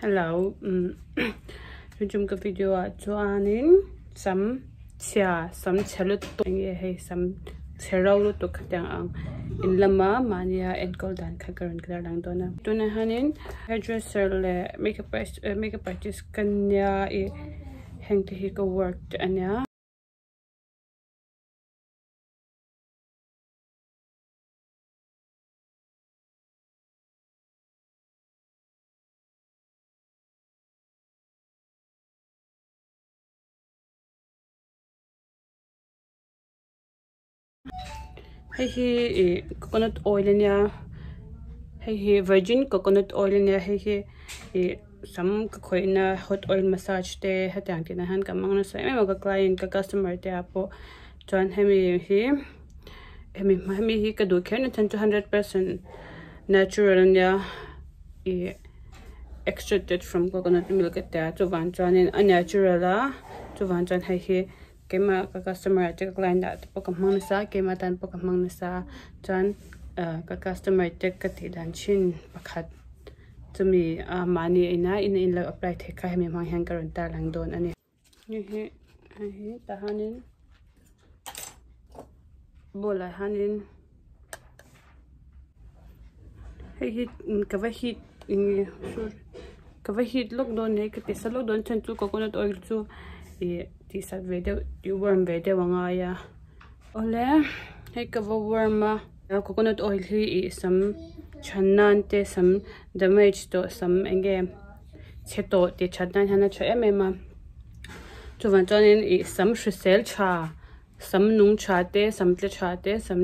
Hello umm chum ka video ah chuanin sam chhia sam chhe lutuk enge hei sam chhe ro lutuk khatiang ang in lama mahnia enkawl dan kha ka rawn tar lang dawn a tunah hianin hairdresser leh makeup makeup artist ka nia ih heng te hi ka work te a nia. Hei hi ih coconut oil a nia hei hi virgin coconut oil a nia hei hi ih sam ka khawih na hot oil massage te hetiang tih nan hian ka hmang nasa em em a ka client ka customer te ah pawh chuan hemi hi hemi hemi hi ka duh kher na chhan chu hundred percent natural a nia ih extracted from coconut milk a tia chuvang chuanin a natural a chuvang chuan hei hi keimah ka customer ah te ka client ah te pawh ka hmang nasa a keimah tan pawh ka hmang nasa a chuan ah ka customer te ka tih dan thin pakhat chumi ah mahni ina in a inlo apply theih kha hemi hmang hian ka rawn tarlang dawn a ni. Hei hi hei hi tah hianin bowl ah hianin hei hi ka va heat eng nge ka va heat lawk dawn nia ka ti sa lawk dawn chhan chu coconut oil chu ih tih sat ve deuh tih warm ve deuh a ngai a awle hei ka va warm a coconut oil hi ih sam chhan nan te sam damage tawh sam eng nge chhe tawh tih that nan hian a tha em em a chuvang chuanin ih sam hrisel tha sam nung tha te sam tle tha te sam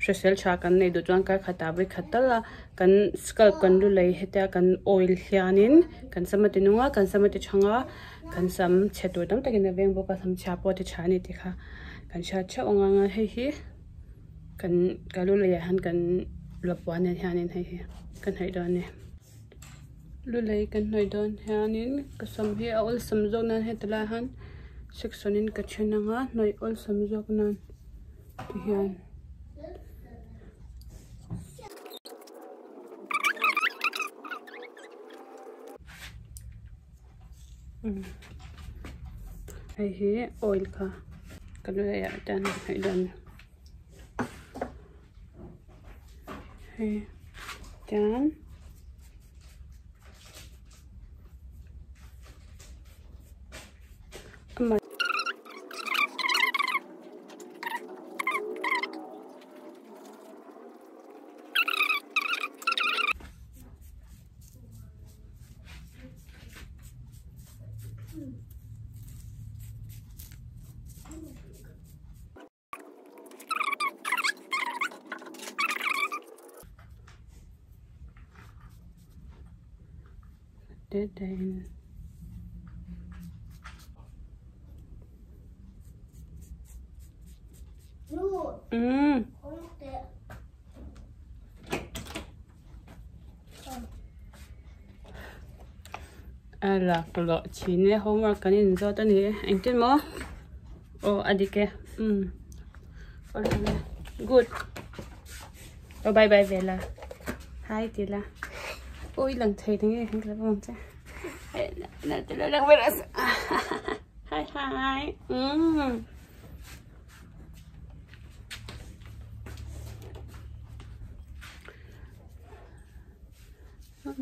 hrisel tha kan neih duh chuan kar khatah vawi khat tal a kan scalp kan lu lei hetia kan oil hianin kan sam a ti nung a kan sam a ti thang a kan sam chhe tur tam takin a veng bawk a sam chhia pawh a ti tha a ni tih kha kan hriat theuh ang a hei hi kan ka lu leiah hian kan lapuan nen hianin hei hi kan hnawih dawn a ni. Lu lei kan hnawih dawn hianin ka sam hi a awlsam zawk nan heti lai hian section in ka then anga hnawih awlsam zawk nan ti hian. Hei hi oil kha ka lu lei ah hian ka hnawih dawn a ni. Hei chuan te te in umm a laklawh thin e homework kan inzawt a ni e engtin maw aw a dik e umm good aw bye bye ve la hi ti la aw i lang thei tinge kan kal ang che hi hi umm.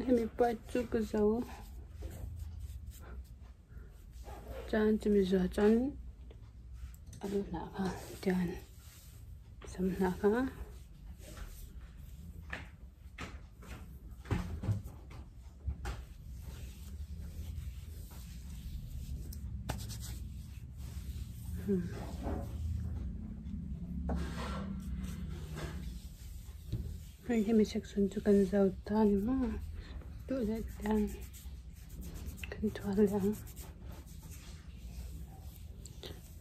Hemi part chu ka zo chuan chumi zuah chuan a lu hnah kha tian sam hnah kha. Hei hemi section chu kan zo ta a ni maw duh leh hian kan thual leh ang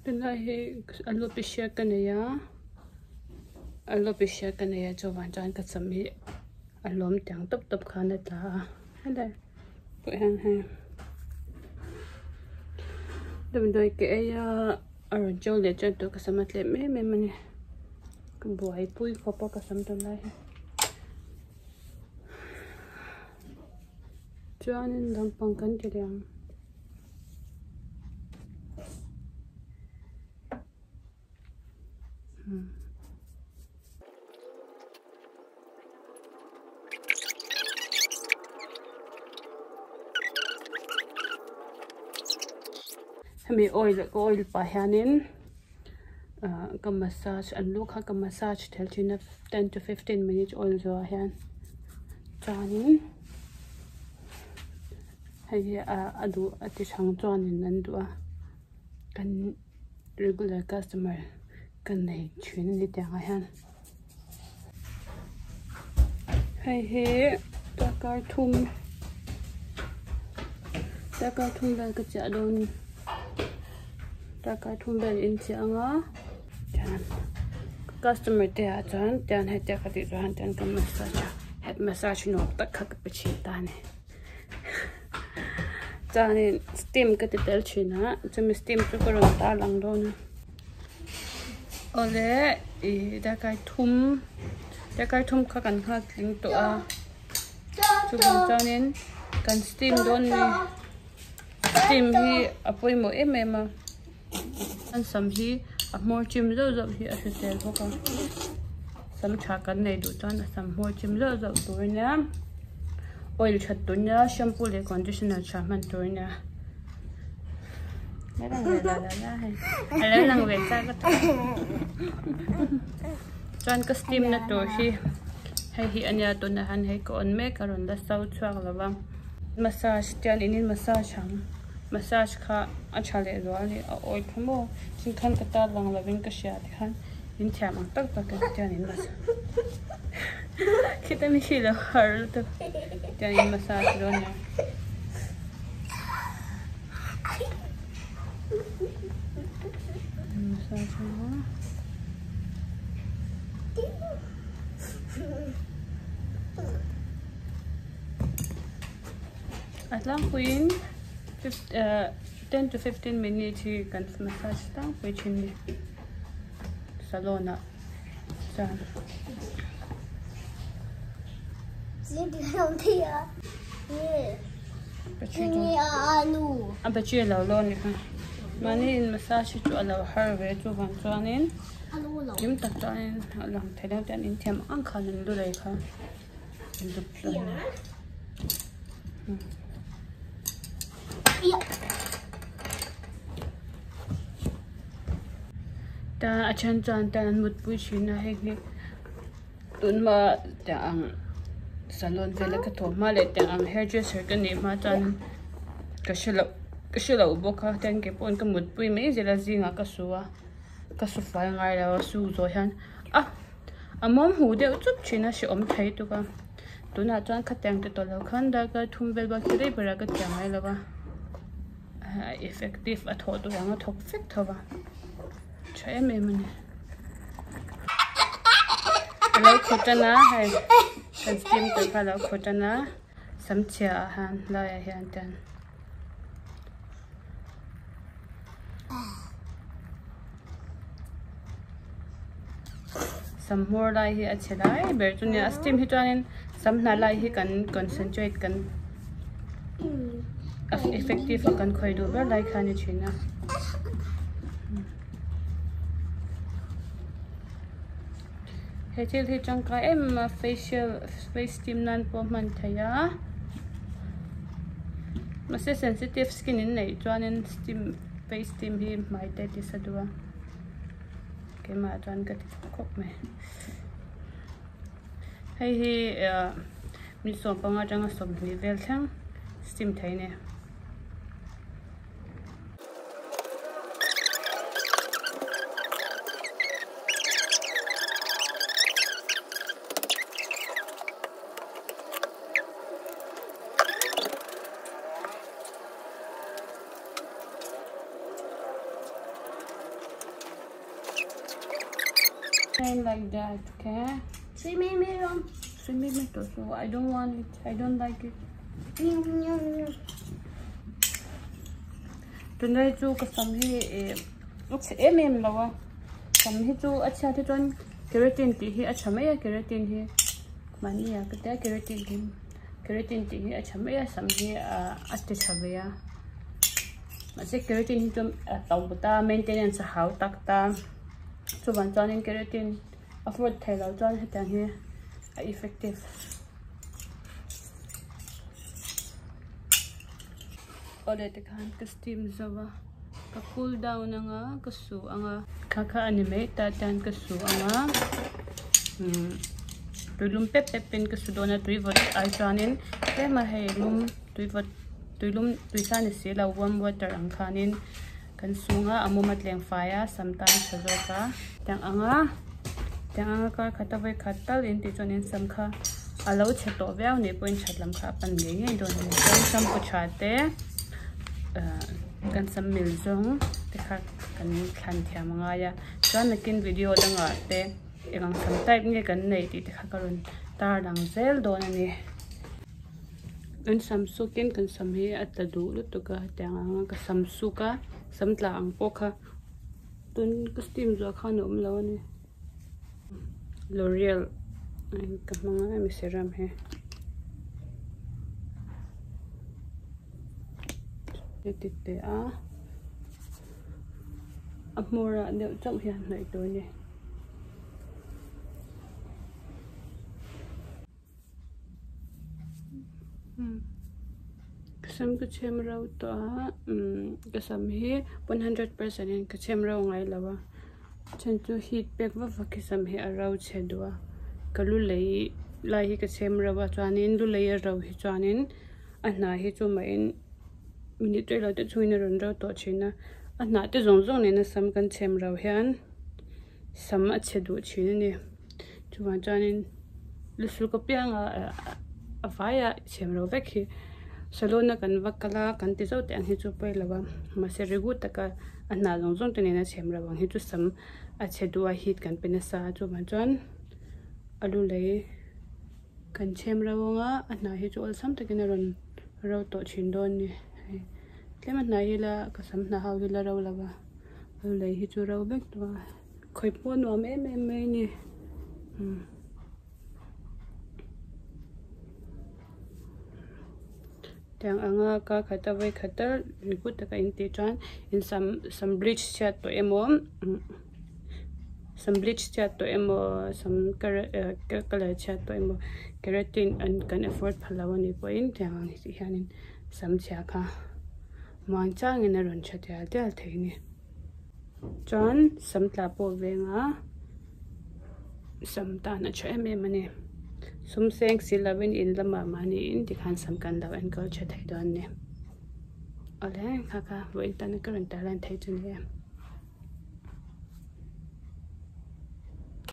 tunlai hi alopecia ka nei a alopecia ka nei a chuvang chuan ka sam hi a lawm tiang tawp tawp khan a tla a helai pawh hian hei damdawi ka ei a a rawn cheu leh chuan tun ka sam a tlem em em a ni ka buaipui khawp a ka sam tunlai hi. Chuanin lampang kan ti leh ang. Hemi oil ka oil pah hianin ah ka massage an lu kha ka massage tel thin a 10 to 15 minutes oil zawhah hian chuanin hei hi a duh a ti chhang chuanin an duh a kan regular customer ka nei thin a ni tiangah hian hei hi darkar thum darkar thum vel ka chiah dawn darkar thum vel in chiah anga chuan customer te ah chuan tian hetia ka tih chuan tian ka massage a head massage nuam tak kha ka pe thin ta a ni chuanin steam ka ti tel thin a chumi steam chu ka rawn tar lang dawn a awle ih darkar thum darkar thum kha kan nghak tling tawh a chuvang chuanin kan steam dawn a ni steam hi a pawimawh em em a an sam hi a hmawr chim zauh zauh hi a hrisel bawk a sam tha kan nei duh chuan a sam hmawr chim zauh zauh tur a nia oil that tur nia shampoo leh conditioner tha hman tur a nia a lo lang ve chak a chuan ka steam na tur hi hei hi a nia tunah hian hei ka on mek a rawn la so chhuak lo va massage tian in in massage ang massage kha a tha leh zual a ni a awi kha maw chin khan ka tar lang lovin ka hria tikhan in thiam ang tak tak in tian in massage khita mi hi lo har lutuk tian in massage dawn nia. Massage anga a tlangpuiin 10 to 15 minutes hi kan massage tlangpui thin a ni salon ah chuan. A battery a lo lo a ni kha mahni in massage hi chu a lo har ve chuvang chuanin kim tak chuanin a lang thei deuh te an inthiam ang khan an lu lei kha an lu dawn a ta a then chuan tan an mutpui thin a heng hi tunhma tiang ang salon vela ka thawh hma leh tiang ang hairdresser ka nih hma chuan ka hrelo ka hrelo bawk a tiang ke pawhin ka mutpui mai zel a zingah ka su a ka su fai ngai lo a su zawh hian a a mawm huh deuh chup thin a hrehawm thei tuk a tunah chuan khatiang ti tawh lo khan darkar thum vel bak hi rei berah ka tiang ngai lo a effective a thawh tur ang a thawk vek tho va tha em em a ni a lo khaw tan a hei kan steam tur kha a lo khaw tan a sam chhia ah hian laiah hian tan sam hmawr lai hi a chhe lai ber chu nia a steam hi chuanin sam hna lai hi kan concentrate kan effective a kan khawih duh ber lai kha a ni thin a. He thil hi tangkai em em a facial face steam nan pawh hman theih a mahse sensitive skin in neih chuanin steam face steam hi hmai te ti sa duh a keimah chuan ka ti khawp mai hei hi ah minute 15 atanga 20 vel thleng steam thei a ni. Like that, okay? So I don't want it. I don't like it. Tunlai chu ka sam hi a chhe em em lo a sam hi chu a chhiat hi chuan keratin tih hi a tha mai a keratin hi mahni ah ka tia keratin hi. Keratin tih hi a tha mai a sam hi a ti tha ve a mahse keratin hi chu a to ta maintenance a hau tak ta chuvang chuanin keratin afford thei lo chuan hetiang hi a effective. Awle tikhan ka steam zo a ka cool down anga ka su anga. Kha kha a ni mai tah chuan ka su anga umm tui lum pep pep in ka su dawn a tui vawt ai chuanin tlem a hei lum tui vawt tui lum tui sa ni si lo warm water ang khanin kan sung a a mum a tleng fai a sam tan a tha zawk a. Tiang anga tiang anga kar khat a vawi khat tal in tih chuan in sam kha a lo chhe tawh viau nih pawhin that lam kha a pan ngei ngei dawn a ni chuan shampoo tha te ahh kan sam mil zawng te kha kan thlan thiam a ngai a chuan nakin video dangah te eng ang sam type nge kan neih tih te kha ka rawn tar lang zel dawn a ni. Kan sam sukin kan sam hi a tla duh lutuk a tiang anga ka sam suk a sam tla ang pawh kha tun ka steam zawh khan a awm lo a ni. L'oreal ka hmang a hemi serum hi. Heti teh a a hmawr ah deuh chauh hian hnawih tur a ni. Ka sam ka chhem ro tawh a umm ka sam hi 100% in ka chhem ro ngai lo a chhan chu heat pek vak vak hi sam hi a ro chhe duh a ka lu lei lai hi ka chhem ro a chuanin lu lei a ro hi chuanin a hna hi chu mahin minute rei lo te chhungin a rawn ro tawh thin a a hnah te zawng zawng nena sam kan chhem ro hian sam a chhe duh thin a ni chuvang chuanin lusul ka piang a a vaia chhem ro vek hi salon a kan va kal a kan ti zauh teh ang hi chu pawi lo a mahse regu taka a hna zawng zawng te nena chhem ro ang hi chu sam a chhe duh a heat kan pe nasa a chuvang chuan a lu lei kan chhem ro ang a a hna hi chu awlsam takin a rawn ro tawh thin dawn a ni hei tlem a hna hi la ka sam hna ho hi la ro lo va. A lei hi chu ro vek tawh a khawi pawh a nuam em em mai a ni umm tiang anga kar khat a vawi khat tal regu taka in tih chuan in sam sam bleach chhiat tawh emaw umm sam bleach chhiat tawh emaw sam colour chhiat tawh emaw keratin an kan afford pha lo anih pawhin tiang ang hi hianin sam chhia kha. Muang changin a rawn tha tial tial thei a ni. Chuan sam tla pawh veng a sam tan a tha em em a ni. Sum seng si lovin in lamah mahniin tikhan sam kan lo enkawl tha thei dawn a ni. Awle kha kha vawiin tana ka rawn tarlan thei chu ni e.